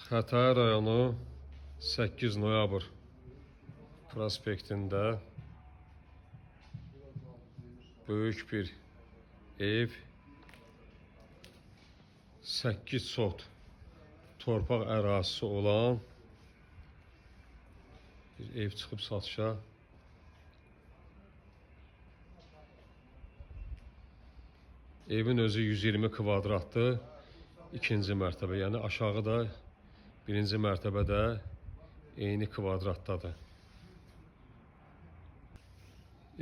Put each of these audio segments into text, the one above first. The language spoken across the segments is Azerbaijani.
Xətai rayonu 8 noyabr prospektində böyük bir ev, 8 sot torpaq ərazisi olan bir ev çıxıb satışa. Evin özü 120 kvadratdır. İkinci mərtəbə, yəni aşağıda birinci mərtəbədə eyni kvadratdadır.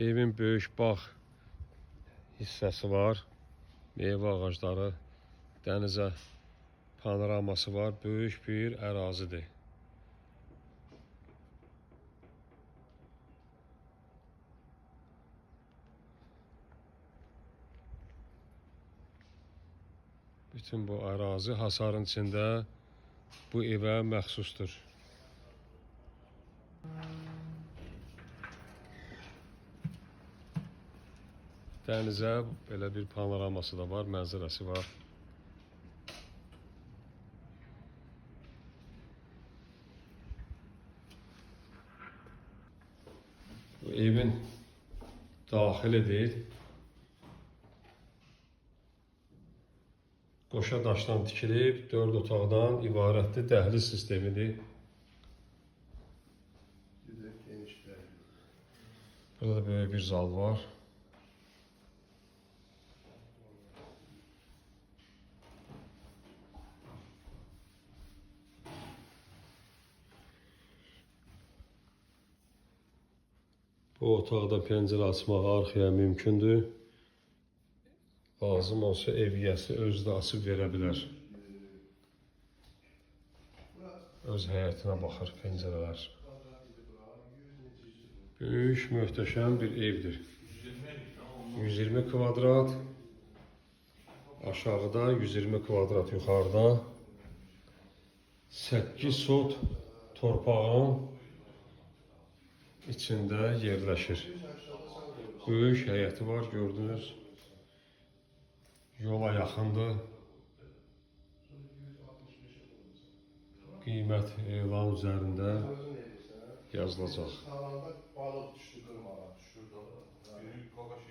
Evin böyük bağ hissəsi var. Meyvə ağacları, dənizə panoraması var. Böyük bir ərazidir. Bütün bu ərazi hasarın içində bu evə məxsusdur. Dənizə belə bir panoraması da var, mənzərəsi var. Bu evin daxilidir. Qoşa daşdan tikilib, 4 otaqdan ibarətdir, dəhliz sistemidir. Burada da böyük bir zal var. Bu otaqda pəncərə açmaq arxaya mümkündür. Lazım olsa ev yiyəsi özü də açıb verə bilər. Öz həyətinə baxır pəncərələr. Böyük, möhtəşəm bir evdir. 120 kvadrat aşağıda, 120 kvadrat yuxarıda. 8 sot torpağın içində yerləşir. Böyük həyəti var, gördünüz. Yola yaxındır. Qiymət elan üzərində yazılacaq. Salanda balıq düşdü qırmağa. Biri qaqaş